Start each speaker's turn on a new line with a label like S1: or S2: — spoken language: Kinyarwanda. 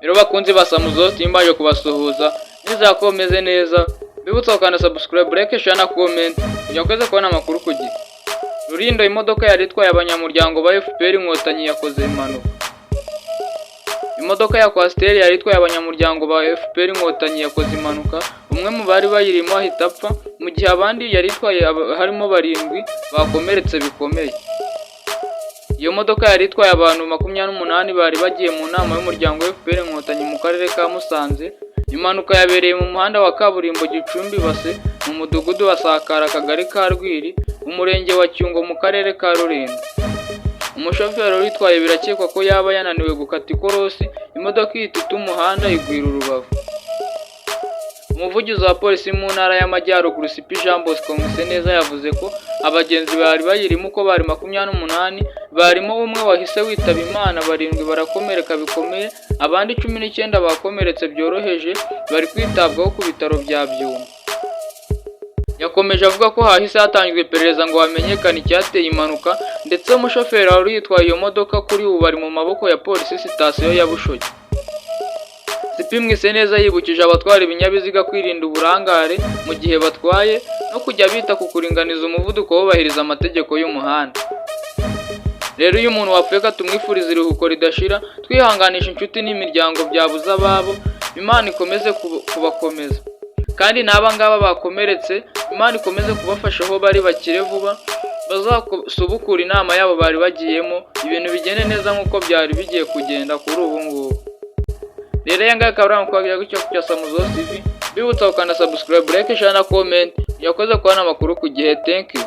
S1: Rero bakunzi ba Samuzost, mbaje kubasuhuza, nizera ko meze neza. Mbibutsa gukanda subscribe, like, share na comment kugira ngo ukomeze kubona amakuru ku gihe. Rulindo, imodoka yari itwaye abanyamuryango ba FPR Inkotanyi yakoze impanuka. Imodoka ya Coaster yari itwaye abanyamuryango ba FPR Inkotanyi yakoze impanuka, umwe mu bari bayirimo ahita apfa, mu gihe abandi yari itwaye harimo barindwi bakomeretse bikomeye. Iyo modoka yari itwaye abantu 28 bari bagiye mu nama y'umuryango FPR Inkotanyi mu karere ka Musanze. Impanuka yabereye mu muhanda wa kaburimbo Gicumbi Base, mu mudugudu wa Sakara, akagari ka Rwiri, umurenge wa Cyungo, mu karere ka Rulindo. Umushoferi wari birakekwa ko yaba yananiwe gukata ikorosi, imodoka ihita ita umuhanda igwira urubavu. Umuvugizi wa polisi mu ntara y'Amajyaruguru, CP Jean Bosco Mwiseneza, yavuze ko abagenzi bari bayirimo uko bari 28 barimo umwe wahise witaba Imana, barindwi barakomereka bikomeye, abandi 19 bakomeretse byoroheje bari kwitabwaho ku bitaro bya Byumba. Yakomeje avuga ko hahise hatangizwa iperereza ngo hamenyekane icyateye impanuka, ndetse umushoferi wari uyitwaye iyo modoka kuri ubu bari mu maboko ya polisi sitasiyo ya Bushoki. CP Mwiseneza yibukije abatwara ibinyabiziga kwirinda uburangare mu gihe batwaye no kujya bita ku kuringaniza umuvuduko bubahiriza amategeko y'umuhanda. Rero iyo umuntu wapfuye tumwifuriza iruhuko ridashira, twihanganisha inshuti n'imiryango byabuze ababo, Imana ikomeze kubakomeza. Kandi n'aba ngaba bakomeretse, Imana ikomeze kubafasha aho bari bakire vuba, bazasubukure inama yabo bari bagiyemo, ibintu bigende neza nk'uko byari bigiye kugenda kuri ubu ngubu. Rero aya ngaya akaba ari amakuru agiye guca ku Samuzost TV, mbibutsa gukanda subscribe, like, share na comment, yakoze kubona amakuru ku gihe. Thank you.